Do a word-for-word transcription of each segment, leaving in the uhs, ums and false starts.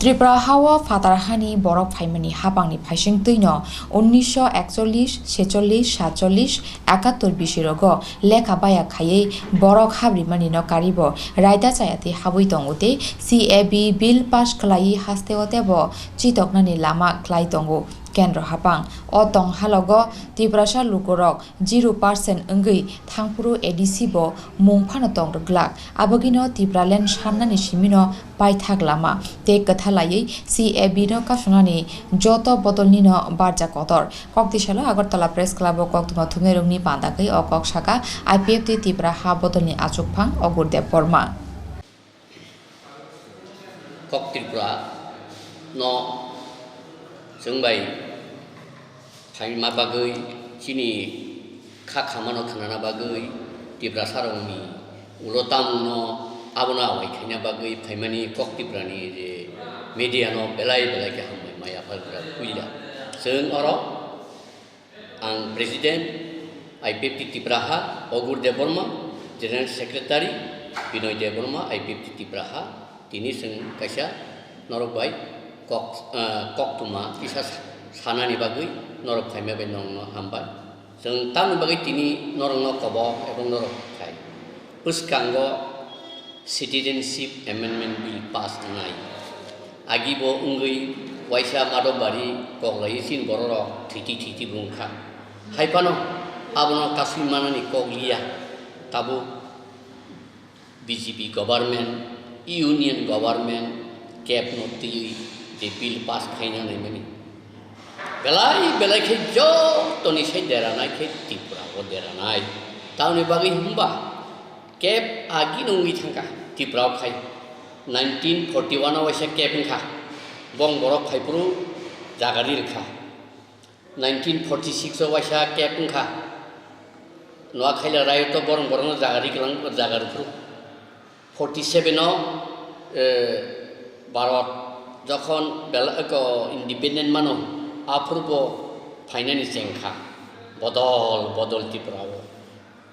Tripura hao phatar hani borok phaimani hapangni phaising twino unnisho ekchollish, sechollish, satchollish, ekattor bisirogo lekha baya khaiwi borok habrimani no karibo raida chayatwi habwi tongo tei C A B bill pass khlaiwi hasteo tebo chitoknani lama khlai tongo kendro hapang. O tong halogo Tiprasa lukurok zero percent wngwi thangphuru A D C bo mung phano tong rwglak. Abogino Tipraland sannani simino paithak lama tei kwthalaiwi C A B no kasonani joto bodolnino barja kotor. Kok tisalo Agartala Press Club o koktwma thumnairokni pandagwi o kok saka I P F T Tipra ha bodolni achukphang Ogur Debbarma. Kok Tripura no chwng bai phaima bagwi, chini kha khamano khnana bagwi, Tiprasarokni ulo tamungno abono awai khaina bagwi phaimani Kok Tripurani je media no belai belai khe hambai maya phalgra puila. Chwng oro ang President I P F T Tipraha, Ogur Debbarma, General Secretary, Binoy Debbarma, I P F T Tipraha, tini chwng kaisa norok bai kok, ah, koktwma kisa sa-, sanani bagwi norok phaima bai norokno hambai. Chwng tamni bagwi tini norokno kobok ebong norok khai. Bwskango Citizenship Amendment Bill pass wngnai. Agi bo wngwi waisa Madhobari koklaiwi chini bororok thwiti thwiti bo wngkha. Hai phano abono kasui manani kok liya. Tabuk B J P government, union government, cap no twiwi je bill pass khaina naimani. Belai belai khe jotoni sai deranai khe Tripura o deranai. Tamni bagwi hwnba Kep agi nungwi thangkha Tripura o khai. Nineteen forty one o waisa kep wngkha. Bong borok phaiphuru jaga ri rwkha. Nineteen forty six o waisa kep wngkha. Noakhai le rayo to borong borong jaga ri kwlang jaga rwphuru. Forty seven o, eh, Bharat jokhon bela-, ko independent mano, aphuru bo phainani chengkha. Bodol bodol Tripura o.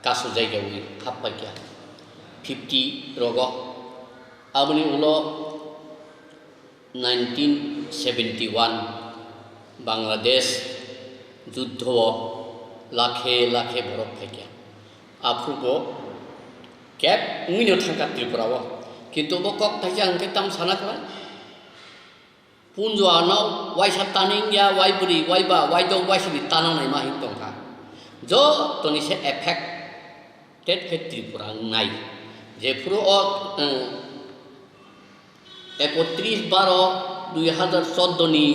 Kasu jaiga wi happaikha fifty rogo. Aboni ulo nineteen seventy one Bangladesh juddho o lakhe lakhe borok phaikha. Aphuru bo kep wngwino thangkha Tripura o. Kintu bo kok thaisa hwnkhe tam sana kwlai. Punju ano waisa taning ya, wai bwrwi, wai ba, wai dok, wai sini tana naima hin tongkha. Jotoni se affected khe Tripura wngnai. Jephuru o, eh, ekotris baro dui hazar chordo ni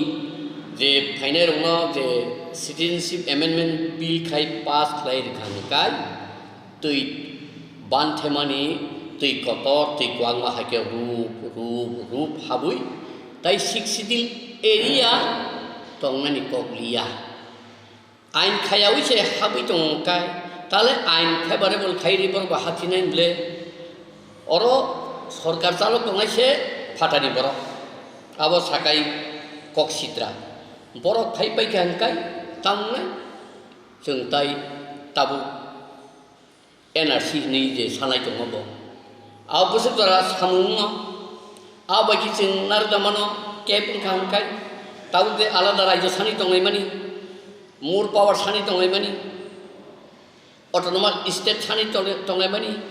je phainai rokno je Citizenship Amendment Bill khai pass khlai rwkha hwnkai, twi banthemani twi kotor, twi kwbangma hai khe rup, rup, rup habwi, tai Sixth Schedule area tongnani kok liya. Ain khayawi se habwi tongo kai, tale ain favorable khai ri borok bo hapsinai ble. Oro sorkar chalok tongnai se phatani borok. Abo sakai kok sitra. Borok phai paikha hwnkai, tamnai chwng tai tabuk N R C hwnwi je sanai tongo bo. Abo bwswk jora samung wngno. Abo bai khe chwng narwkna mano kep wngkha hwnkhai. Tabuk je alada rajyo sani tonglaimani, more power sani tonglaimani, autonomous state sani tole-, tonglaimani,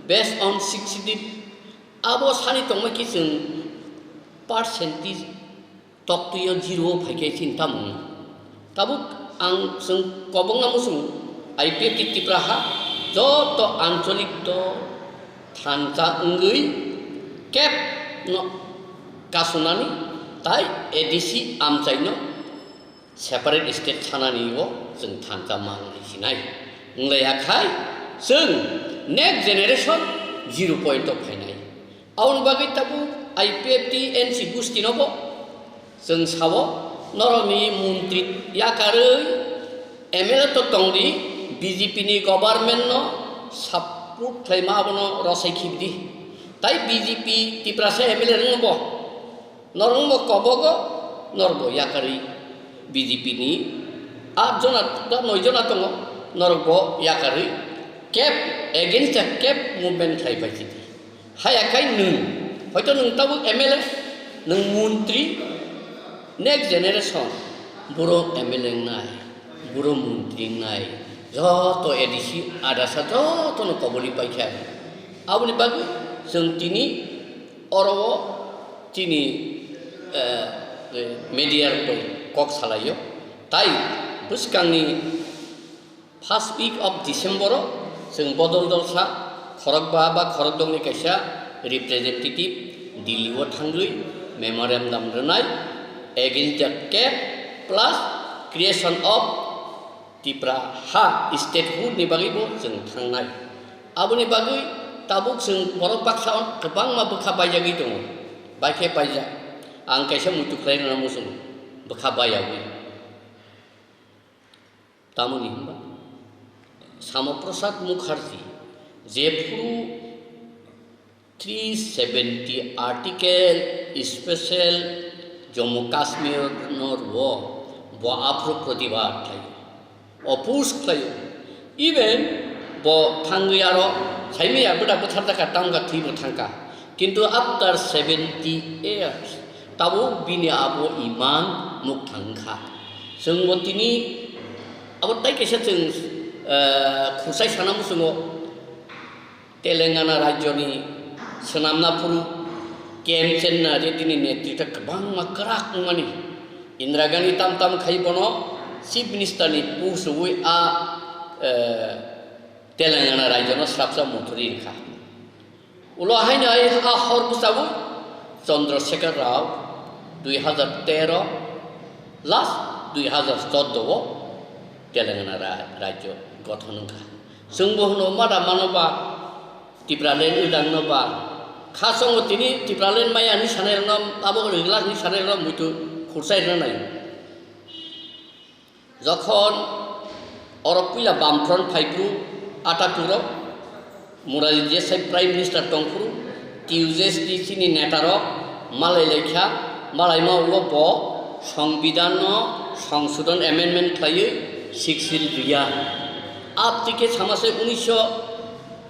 based on Sixth Schedule. Abo sani tongma khe chwng percentage Toktwi o zero o phai khe chini tamo wng. Tabuk ang chwng kobokna muchungo, I P F T Tipra ha joto ancholik to thansa wngwi kep no kasunani tai A D C amchaino separate state sanani o chwng thansa ma wngwi sinai. Wnglaia khai chwng next generation zero point o phainai. Aboni bagwi tabuk I P F T N C gusti no bo chwng sao, norokni montri yakarwi M L A to tongdi, B J P ni government no support khlaima abono rosai khibidi. Tai B J P Tiprasa M L A rwngno bo, norok bo kobogo, norok bo yakarwi B J P ni aat jona ba noi jona tongo, norok bo yakarwi kep against the kep movement khlai pai sidi. Haya khai nwng, hoito nwng tabuk M L A, Nwng montri, next generation, buro M L A wngnai, buro montri wngnai, joto A D C adasa jotono koboli paikha. Aboni bagwi chwng tini oro o chini, eh, media rok bai kok salaio. Tai bwskangni first week of December o chwng Bodol Dolsa khorokba ba khorokdokni kaisa representative Delhi o thangwi memorandum rwnai against the cap plus creation of Tipra ha statehood ni bagwi bo chwng thangnai. Aboni bagwi tabuk chwng borok baksa kwbangma bwkha baijagwi tongo. Baikhe baijak. Ang kaisa muitu khlai rwna muchungo. Bwkha baiyagwi. Tamoni hwnba Shyama Prasad Mukherjee jephuru three seventy article special Jammu Kashmir no rwo, bo aphuru protibad khlaio, oppose khlaio. Even bo thangwi aro saimaya bwda bwthar dakha tamga thwibo thangkha. Kintu after seventy years, tabuk bini abo iman mukthang wngkha. Chwngbo tini abo tai kaisa chwng, eh, khurchai sana muchungo Telangana rajyoni swnamna phuru Khemchandra Reddini netritwa kwbangma kwrak wngmani. Indira Gandhi tam tam khai bono Chief Minister ni post rwui a, eh, Telangana rajyono swrapsa mothori rwkha. Ulo haino ai a hor bwsabwi Chandrasekhar Rao dui hazar tero last dui hazar chordo o Telangana ra-, rajyo gothon wngkha. Chwngbo hwno mada mano ba Tipraland wdangno ba kha chongo tini Tipraland maya hinwi sanairokno abo rwglak hinwi sanairokno muitu khurchai rwna nai. Jokhon oro puila Bamfront phaiphuru Atatürk o Morarji Desai Prime Minister tongphuru T U J S T C ni netarok malai laikha, malaima ulo bo Songbidanno songsodon amendment khlaiwi Sixth Schedule riya. Abtike samase unisho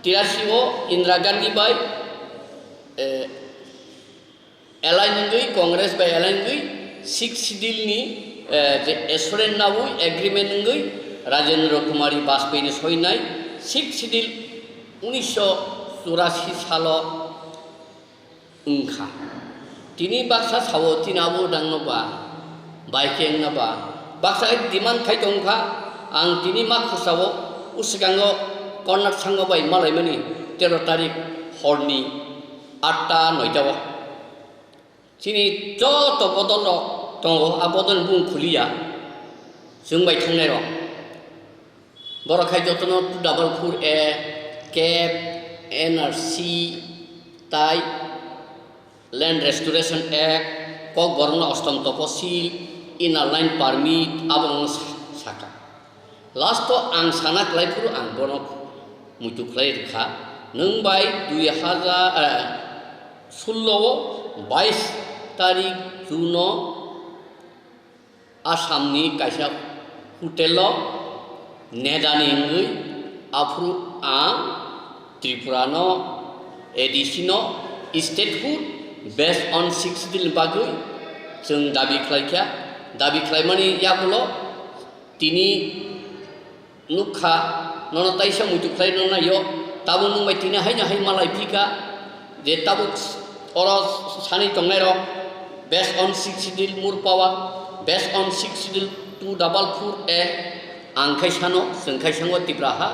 tirasi o Indira Gandhi bai, eh, Align wngwi, Congress bai align wngwi Sixth Schedule ni, eh, je assurance nawi agreement wngwi Rajendra Kumari Bajpayee ni soinai Sixth Schedule unisho churasi salo wngkha. Tini baksa sao tini abo dangno ba, bai khe wngna ba, baksa demand khai tongkha, ang tini ma khursa o uskango Konrad Sangma bai malaimani tero tarik horni atta noita o. Chini joto bodol rok tongo, a bodol ni bung khuliya, chwng bai thangnai rok. Borok khai jotono two double four A, cap, N R C, tai Land Restoration Act, Kokborokno Ostom Toposil, Inner Line Permit, abo wngno sa-, saka. Last o ang sana khlai phuru ang bono muitu khlai rwkha. Nwng bai dui hazar, eh, sullo o bais tarik June o Assam ni kaisa hotel o nedani wngwi aphuru ang Tripura no A D C no statehood based on Sixth Schedule ni bagwi chwng dabi khlaikha. Dabi khlaimani yagulo tini nukha, nono taisa muitu khlai rwna naio, tabuk nwng bai tini haino hai malai phika, je tabuk oro sani tongnai rok, based on Sixth Schedule more power, based on Sixth Schedule two double four A, ang khai sano, chwng khai sango Tipra ha,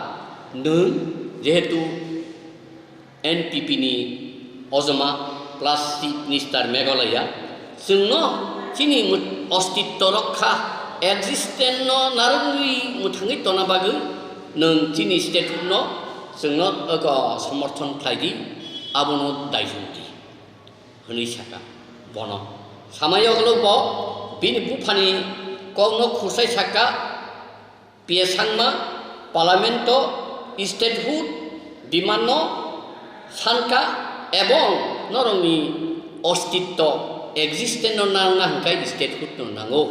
nwng jehetu N P P ni ojoma plus Chief Minister Meghalaya, chwngno chini mw-, ostitto rokha, existence no narwgwi mwthangwi tona bagwi nwng chini statehood no chwngno, ogo, somorthon khlai di, abono daijwng di, hwnwi saka bono. Samaya ulo bo bini buphani kokno khurchai saka, P A Sangma, Parliament o statehood demand no sanka ebong norokni ostitto, existence no nangna hwnkhe statehood no nango.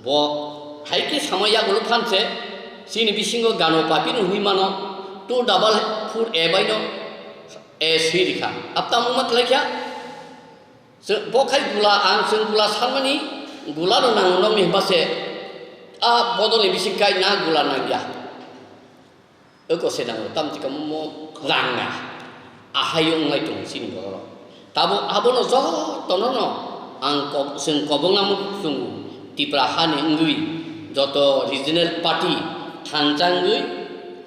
Bo hai khe samaya yagulo phanse chini bisingo gano papi no hwnwi mano, two double four A bai no, eh, swi rikha. Apta mungma khlaikha. Chwng bo khai gula, ang chwng gula sanmani, gula no nang nokni hwnba se, a bodol ni bising kai na gula nang ya. Eko se nang tam chika mo lang na. Ahai wnglai tong chini borok. Tabo abono jotono no ang ko-, chwng kobong nang chwng Tipra hani wngwi joto regional party thansa wngwi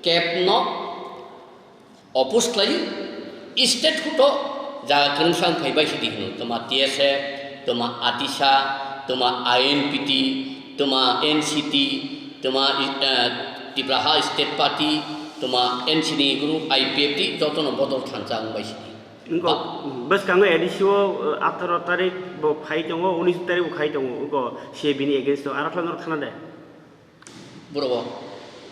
kep no oppose khlai, state hoto jaga kwrwngsa wng phai bai sidi hwno, twma T S F, twma ATISA, twma I N P T, twma N C T, twma, eh, Tipra Ha State Party, twma N C ni group I P F T, jotono bodol thansa wng bai sidi. Wngkha, bwskango A D C o, eh, atharo tarik bo phai tongo, unis tarik bo khai tongo, wngkha C A B ni against o, aro khlai norok thana de? Borok bo.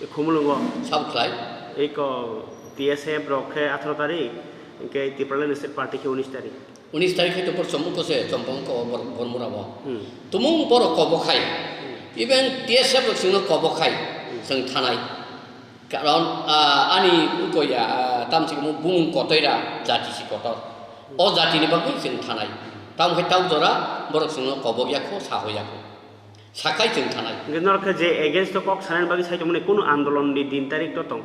Khumulwngo. Sabo khlai? Eko T S F rok khe atharo tarik, hwnkhe Tipraland State Party khe unis tarik. Unis tarik khe to por chomung ko se, chompong ko bor-, bormura bo. Hmm. Tumung borok kobo khai. Hmm. Even T S F rok singno kobo khai, Hmm. sing thanai. Karon, ah, ani uko ya, ah, tam chikmo bumung kotoi ra, jati si kotor. O jati ni bagwi sing thanai. Tam khai tau jora, borok singno kobo ya kho, saho ya kho. Sakai chwng thanai. Hwnkhe norok khe je against o kok sanani bagwi sai tongmani kunu andolon ni din tarik to tong?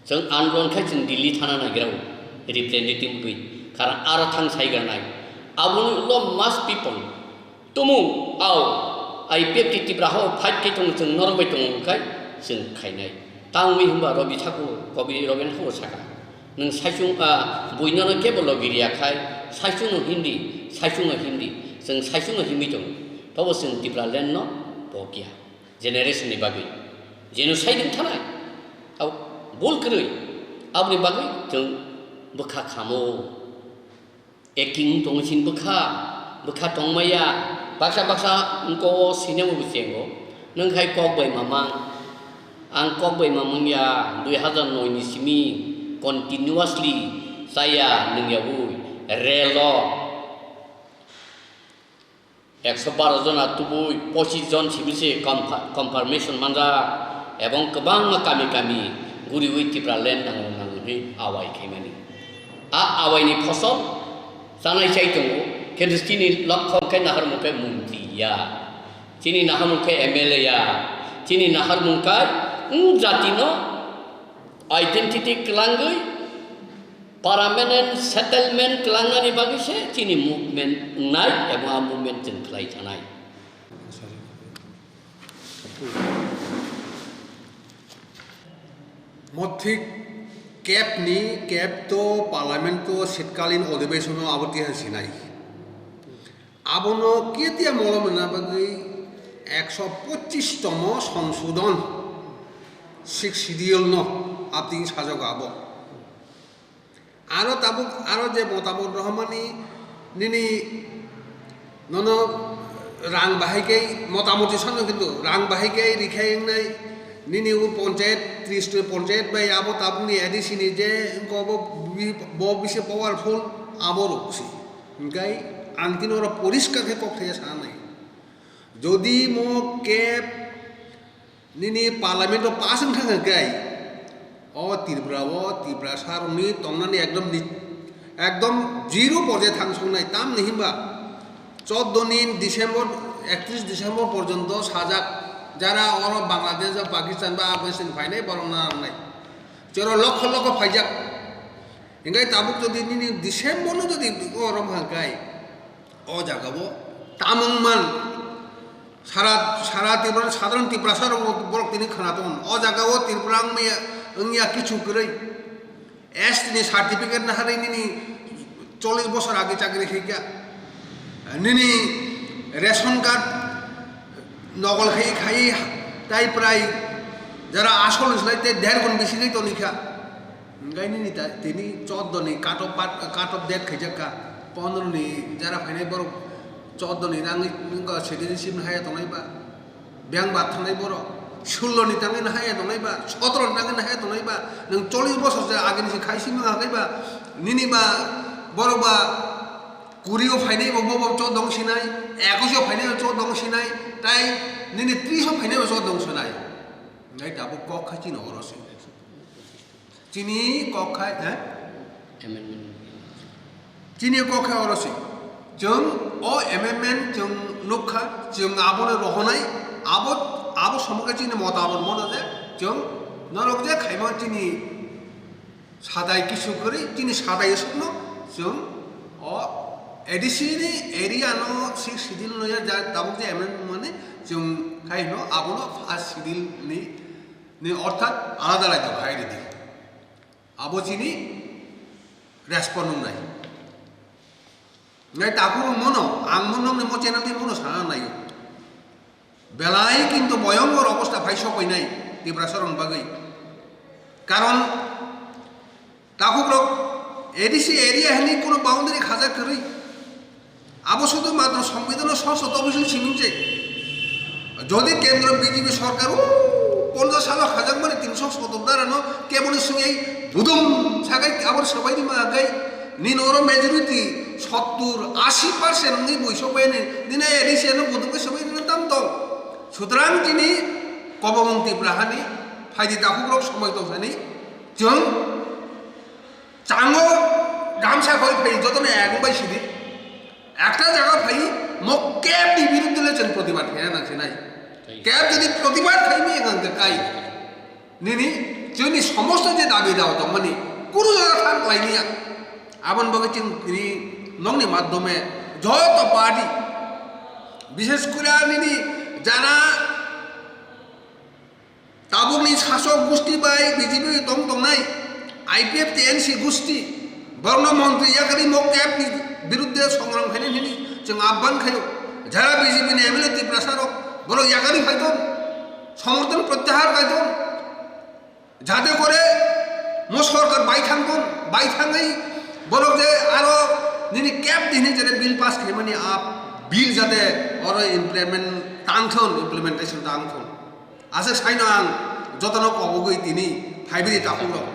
Chwng andolon khai chwng Delhi thana naigra o, representative wngwi. Karon aro thang saigra nai. Aboni ulo mass people. Tumung, ao, I P F T Tipra hao fight khai tongo chwng norok bai tongo hwnkhai chwng khainai. Tangwi hwnba Robi Thakur, Kobi Robin Thakur saka. Nwng saichung, ah, buino no kebo logi riya khai, saichung no Hindi, saichung no Hindi, chwng saichung no himwi tongo. Tobo chwng Tipraland no pokya. Generation ni bagwi. Genocide wng thanai. Abo bol kwrwi. Aboni bagwi chwng bwkha khamo. Acting wng tongo chini bwkha, bwkha tongmaya, baksa baksa wngko o sinemo bo chengo. Nwng khai kok bai mamang, ang kok bai mamang ya, dui hazar noi ni simi continuously chaya nwng yaui relo ekso baro jona tubui pochis jon simi se confirmation manjak, ebong kwbangma kami kami guriui Tipraland nango nango hwnwi awai khaimani. A awaini phosol chanai chai tongo, khe chini lokhong khe naharmung khe montri ya, chini naharmung khe M L A ya, chini naharmung khe wng jatino identity kwlangwi permanent settlement kwlangnani bagwi se chini movement wngnai ebo a movement chwng khlai thanai. Mothik kep ni kep to parliament to shitkalin odhibeshon o abo tiha sinai. Abono kitia molom rwna bagwi ekso pochis tomo songsodon sixth schedule no abtini sajak abo. Aro tabuk aro je motamot rohormani nini nono rang bahai khe motamoti sano kintu rang bahai khe rikhai wngnai nini o ponchayat tris ni ponchayat bai abo tabukni A D C ni je wngkha bo bi-, bo bisi powerful abo rok si. Hingkai ang tini oro poriskar khe kok thaiya sanai. Jodi mo kep nini parliament o pass wng thang khe, o Tripura o, Tiprasa rokni tongnani ekdom ni, ekdom zero porjai thang songnai, tamni himba choddo ni December, ekatris December porjonto sajak, jara oro Bangladesh ba Pakistan ba Afghanistan phainai borok na nangnai. Chero lokho lokho phaijak. Hingkai tabuk jodi nini December no jodi oro wng kha khe, o jaga o tamung man sara, sara Tripura, sadharon Tiprasa rok borok tini khna tongo. O jaga o Tripura wngmaya, wngya kichu kwrwi. S T ni certificate naharwi nini chollish bosor age chakri khaikha. Nini ration card nokol khai khai tai prai jara asol ni slai te der gun bisi khai tonikha. Hingkai nini ta, tini choddo ni cut off pat, cut off date khaijak kha. Pondro ni jara phainai borok choddo ni rang wngkha citizenship ni haya tongnai ba. Beng ba thangnai borok. Sullo ni tangwi no haya tongnai ba. Sotro ni tangwi no haya tongnai ba. Nwng chollish bosor se agini se khai simi hakai ba. Nini ba borok ba kuri o phainai bo bo choddo wng sinai. Ekush o phainai bo choddo wng sinai. Tai nini tris o phainai bo choddo wng sinai. Hingkai tabuk kok khai chini oro se. Chini kok khai, eh? Amendment. Chini kok khai oro se. Chwng o amendment chwng nukha, chwng abono rohonai, abo, abo somokhe chini motabot mono je chwng norok je khaima chini sadai kisu kwrwi, chini sadai sukno chwng o A D C ni area no six schedule no ya ja tabuk je amendment mani chwng khaino abono first schedule ni, ni orthat alada lai to khai ridi. Abo chini respond wngnai. Ngai takhuk rok mono, ang mono ni mo channel ni mono sana naio. Belai kintu boyongkor obostha phai sokoinai Tiprasa rok bagwi. Karon takhuk rok A D C area hani kuno boundary khajak kwrwi. Abo sudhu matro songbidhano songsto tobisil siming se. Jodi kendro B J P sorkar o ponchash salo khajak mani tinsho sotor dara no keboni sungei budum sagai abor sabai di ma gai. Nini oro majority sottur, ashi percent ni bui sobai ni, nini A D C no budum ke sobai ni tam tong. Sutrang chini kobomong Tipra hani phaidi takhuk rok somoi tong sani chwng chango gamsa khoi phai jotono ek bai sidi. Ekta jaga phai mo keb ni biruddhe le chwng protibad khe nang sinai. Keb jodi protibad khai mi nang kai. Nini, chini somosto je dabi dawa tongmani, kunu jaga thang lai niya. Abon bagwi chwng tini nongni madhyome joto party, bishes kore nini jana tabukni sasok gusti bai B J P tong tongnai, I P F T N C gusti, borno montri yakari mo kep ni biruddhe songram khaini hini chwng abban khayo. Jara B J P ni M L A Tiprasa rok borok yakari phaiton, somorthon protyahar kaiton. Jate kore mo sorkar bai thangkon, bai thangwi borok je aro nini kep dihni jete bill pass khaimani a bill jate oro implement tangthon, implementation tangthon. Aswk saino ang jotono kobogwi tini phaibidi takhuk rok.